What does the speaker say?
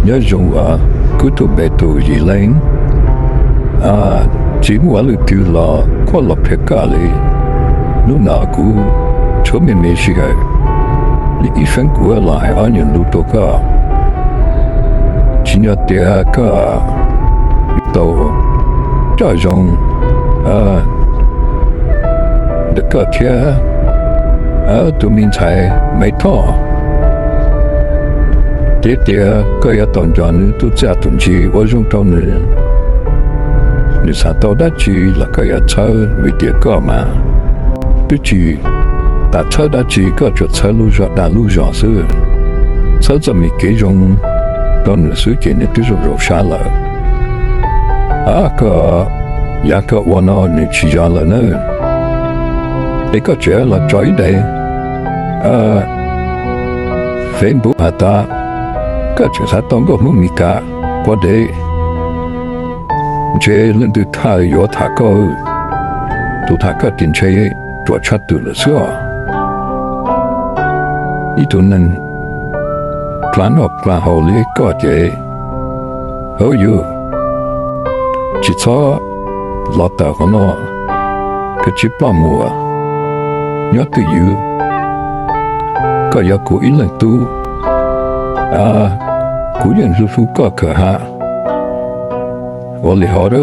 Nyob zoo, kuv tus npe hu ua Yim Leej. Tsis muaj leej twg los quaj los qhia koj li. Hnub no kuv tshuav me me sij hawm, li ib feeb kuv los hais ob nyuag lus rau koj. Tsim nyog tias koj tau coj zoo ntawm koj thiab tus me ntxhais Maiv Thoj. Ces tias koj yuav tau nco nws tus txiaj tus ntsig ua zoo rau nws. Nws xav tau dab tsi los koj yuav txhawb, vim tias koj mas twb tsis tas txhawb dab tsi, koj tsuas txhawb lub zog dag lub zog xwb, txhawb txoj me kev zoo rau nws xwb ces nws twb zoo zoo sab lawm. Koj, yav koj ua no nws tsis yog lawm na. Es koj tseem los tso ib daim Facebook has tas koj tseem xav tau nkauj Hmoob Mes Kas quav dev, ntshe leej twg tham yuav tham koj, tus tham koj ces ntshe ruam tshaj twm lawm xwb os. Ib tug neeg kla noj kla haus li koj ces, hauj yug, tsis txhob los tawm qhov no, koj tsis ploj mus, nyob twj ywm. Koj yog kuv ib leej tub, kuv yeej hlub hlub koj kawg ha. Ua li hov,